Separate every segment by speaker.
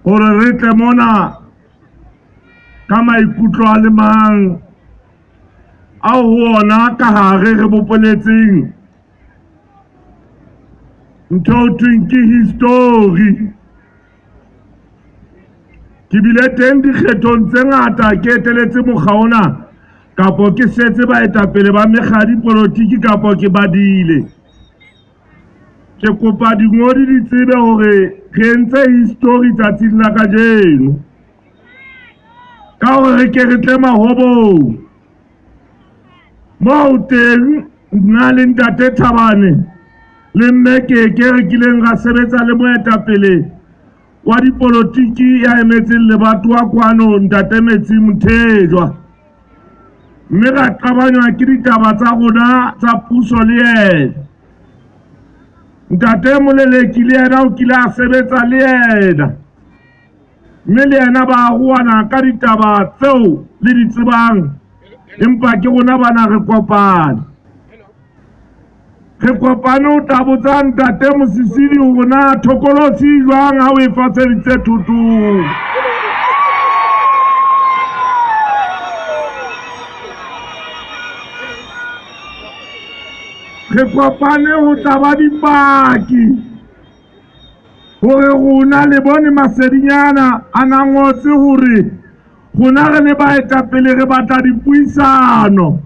Speaker 1: Hore re tle mona ka maikutlo a le mang ao ho ona ka hare re bopoletseng ntho ho thweng ke history. Ke bile teng dikgethong tse ngata ke eteletse mokga ona kapo ke setse baetapele ba mekga ya dipolotiki kapo ke badile. Ke kopa dingodi di tsebe hore re entse history tsatsing la kajeno ka hore re ke re tle mahobong moo teng nna le ntate Thabane le mme Keke re kileng ra sebetsa le moetapele wa dipolotiki ya emetseng lebatowa kwano ntate Metsi Mothejwa, mme ra qabanywa ke ditaba tsa rona tsa puso le yena. Ntate Moleleki le yena o kile a sebetsa le yena, mme le yena ba arohana ka ditaba tseo le di tsebang, empa ke rona bana re kopane. Re kopane o tla botsa ntate Mosisili hore na thokolosi jwang ha o e faseditse thotong. Re kopane ho tla ba dipaki hore rona le bone masedinyana a na ngotse hore rona re le baetapele re batla dipuisano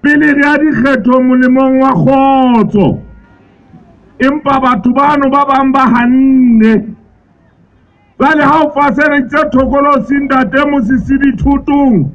Speaker 1: pele re ya dikgetho molemong wa kgotso, empa batho bano ba bang ba hanne. Jwale ha o faseditse thokolosi ntate Mosisili thotong,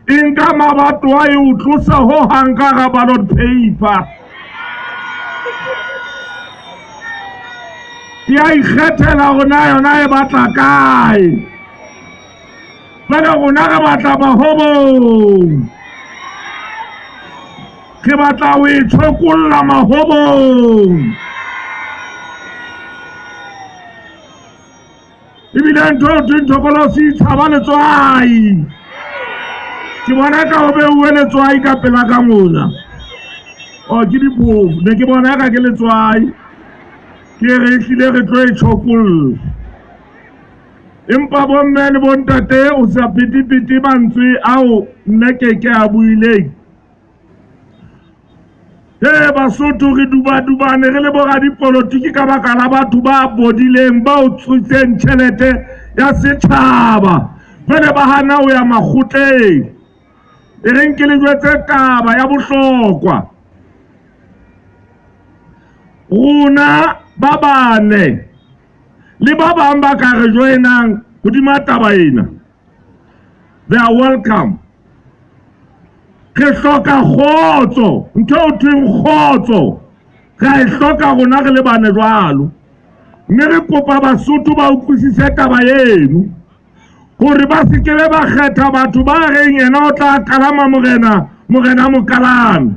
Speaker 1: e nka mabatowa e o tlosa ho hang ka hara ballot paper. Ya ikgethela hore na yona e batla kae. Jwale rona re batla mahobong, re batla ho e tshokolla mahobong. Ebile ntho eo thweng thokolosi e tshaba letswai. Ke bona ka ho beuwe letswai ka pela ka mona. O ke diphofu, ne ke bona ka ke letswai. Ke re ehlile re tlo e tshokolla. Empa bomme le bontate o sa petepete mantswe ao mme Keke a buileng. He Basotho re dubadubane re le boradipolotiki ka baka la batho ba bodileng ba utswitseng tjhelete ya setjhaba, jwale ba hana ho ya makgotleng. E reng ke le jwetse taba ya bohlokwa. Rona ba bane le ba bang ba ka re joinang hodima taba ena, they are welcome. Re hloka kgotso, ntho eo thweng kgotso re a e hloka rona re le bane jwalo, mme re kopa Basotho ba utlwisise taba eno hore ba se ke be ba kgetha batho ba reng yena o tla kalama morena, morena mo kalame.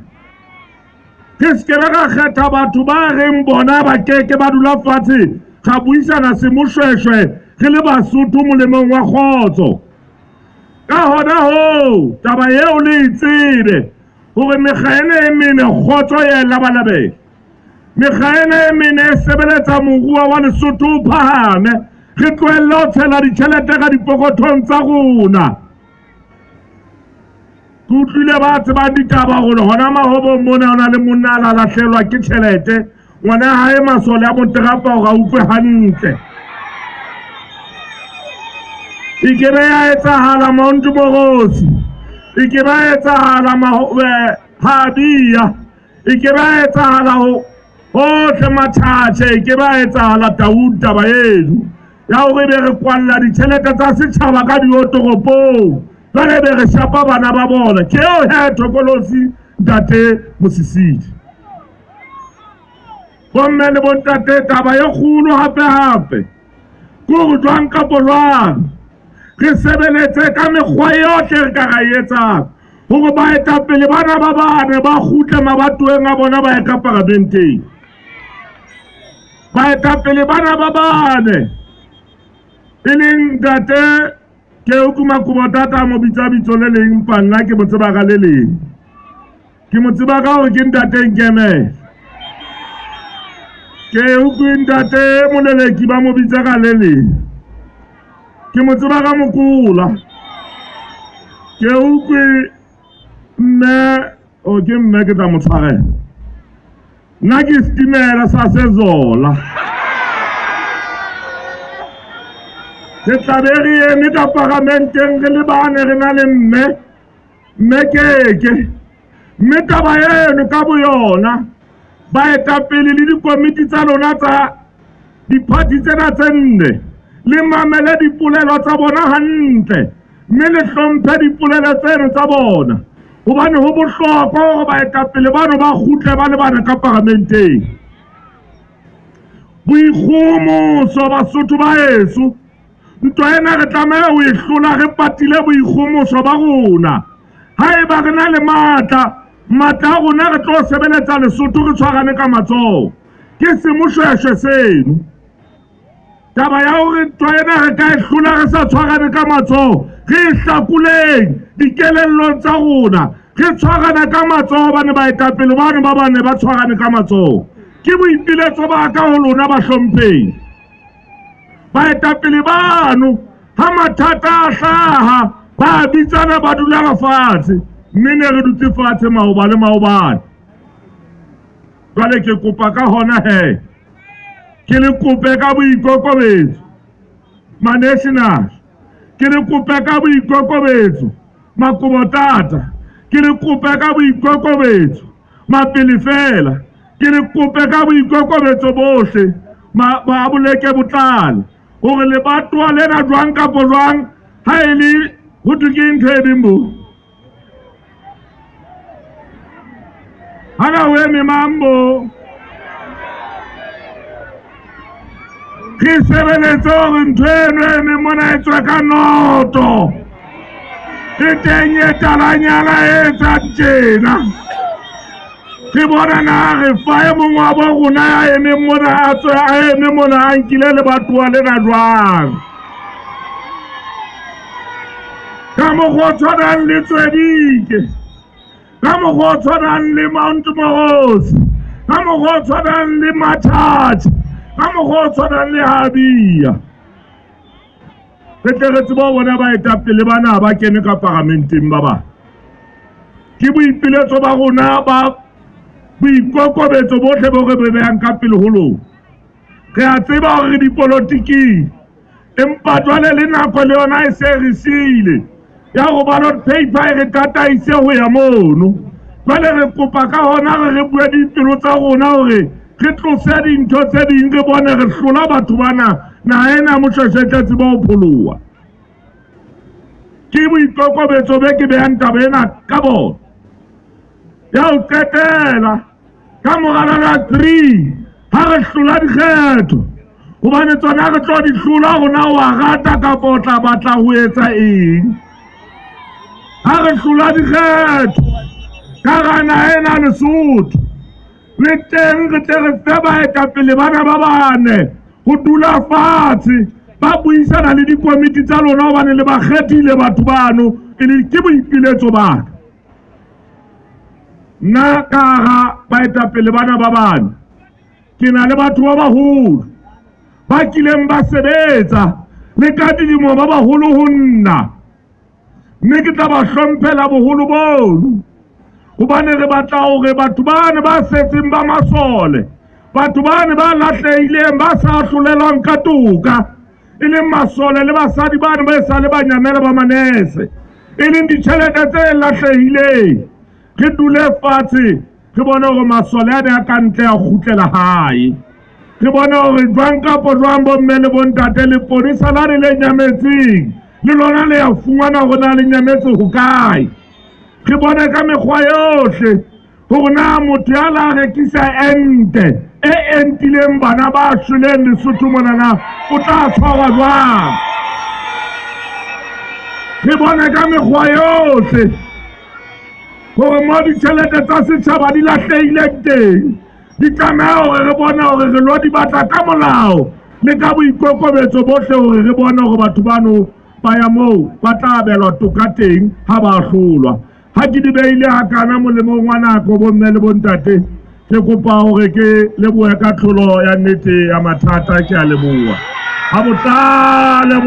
Speaker 1: Re se ke be ra kgetha batho ba reng bona ba keke ba dula fatshe ra buisana semoshweshwe re le Basotho molemong wa kgotso. Ka hona hoo taba eo le e tsebe hore mekga ena e mene kgotso ya e labalabela. Mekga ena e mene e sebeletsa moruo wa Lesotho o phahame, re tlohelle ho tshela ditjhelete ka dipokothong tsa rona. Ke utlwile ba tsebang ditaba hore hona mahobong mona ho na le monna a la lahlelwa ke tjhelete, ngwana hae masole a moterapa hore a utlwe hantle. E ke be ya etsahala Mount Morosi, e ke be ya etsahala Habia, e ke be ya etsahala ho hohle Matjhatjhe, e ke be ya etsahala Taung taba eno ya hore be re kwalla ditjhelete tsa setjhaba ka diotoropong, jwale be re shapa bana ba bona. Ke eo he thokolosi ntate Mosisili. Bomme le bontate, taba e kgolo hape hape ke hore jwang kapo jwang re sebeletse ka mekgwa yohle re ka ra e etsang hore baetapele bana ba bane ba kgutle mabatoweng a bona ba ye ka paramenteng. Baetapele bana ba bane e leng ntate Keoku Makobo tata mo bitsa bitso le leng, empa nna ke mo tseba ka le leng. Ke mo tseba ka hore ke ntate Nkemele. Ke utlwe ntate Moleleki ba mo bitsa ka le leng. Ke mo tseba ka mokola. Ke utlwe mme o ke mme ke tla mo tshwarela. Nna ke setimela sa Sezola. Re tla be re eme ka paramenteng re le bane re na le mme mme Keke. Mme taba eno ka boyona baetapele le dikomiti tsa lona tsa diphathi tsena tse nne le mamele dipolelo tsa bona hantle mme le hlomphe dipolelo tseno tsa bona hobane ho bohlokwa hore baetapele bano ba kgutle ba le bane ka paramenteng. Boikgohomoso Basotho ba heso, ntwa ena re tlameha ho e hlola re patile boikgohomoso ba rona. Haeba re na le matla, matla a rona re tlo sebeletsa Lesotho re tshwarane ka matsoho. Ke semoshweshwe seno. Taba ya hore ntwa ena re ka e hlola re sa tshwarane ka matsoho, re e hlakoleng dikelellong tsa rona. Re tshwarana ka matsoho hobane baetapele bano ba bane ba tshwarane ka matsoho. Ke boipiletso ba ka ho lona bahlomphehi. Baetapele bano ha mathata a hlaha ba bitsana ba dula fatshe, mme ne re dutse fatshe maoba le maobane. Jwale ke kopa ka hona he, ke le kope ka boikokobetso ma-national, ke le kope ka boikokobetso makobotata, ke le kope ka boikokobetso mapele fela, ke le kope ka boikokobetso bohle ba boleke botlalo hore lebatowa lena jwang kapo jwang ha e le ho thwe ke ntho e beng bo. Hana ho eme mang bo? Re sebeletse hore ntho eno e emeng mona e tswe ka noto. E teng e talanyana e etsang tjena. Re bona na re fa e mong wa bo rona ya emeng mona a tswe a eme mona a nkile lebatowa lena jwang. Ka mokgwa o tshwanang le Tswedike, ka mokgwa o tshwanang le Mount Morosi, ka mokgwa o tshwanang le Mathathe, ka mokgwa o tshwanang le Habia. Re tle re tsebe ho bona baetapele bana ba kene ka paramenteng ba bang. Ke boipiletso ba rona ba boikokobetso bohle bo re bo behang ka pele ho lona. Re a tseba hore re dipolotiking, empa jwale le nako le yona e se re siile ya ho ballot paper e re tataise ho ya mono. Jwale re kopa ka hona re re bue dipelo tsa rona hore re tlose dintho tse ding re bone re hlola batho bana naha ena Moshweshwe e tla tseba ho pholoha. Ke boikokobetso be ke behang taba ena ka bona. Ya ho qetela ka mora la 3 ha re hlola dikgetho, hobane tsona re tlo di hlola rona wa rata kapa o tla batla ho etsa eng. Ha re hlola dikgetho ka hara naha ena Lesotho, le teng re tle re fe baetapele bana ba bane ho dula fatshe ba buisana le dikomiti tsa lona hobane le ba kgethile batho bano e le ke boipiletso ba ka. Nna ka hara baetapele bana ba bane ke na le batho ba baholo ba kileng ba sebetsa le ka dilemo ba baholo ho nna, mme ke tla ba hlomphela boholo bono hobane re batla hore batho bane ba setseng ba masole, batho bane ba lahlehileng ba sa ahlolelwang ka toka, e leng masole le basadi bane ba e sa le banyamela ba manese, e leng ditjhelete tse lahlehileng, re dule fatshe re bone hore masole a ne a ka ntle a kgutlela hae. Re bone hore jwang kapo jwang bomme le bontate leponesa lane le nyametseng le lona le ya fumana hore na le nyametse hokae. Re bone ka mekgwa yohle hore na motho ya la rekisa ente e entileng bana ba shweleng Lesotho mona na o tla tshwarwa jwang. Re bone ka mekgwa yohle hore mo ditjhelete tsa setjhaba di lahlehileng teng di tlameha hore re bone hore re lo di batla ka molao le ka boikokobetso bohle hore re bone hore batho bano ba ya moo ba tla abelwa toka teng ha ba hlolwa. Ha ke di behile hakana molemong wa nako bomme le bontate, ke kopa hore ke lebohe ka tlholo ya nnete ya mathata. Ke a leboha. Ha botlale.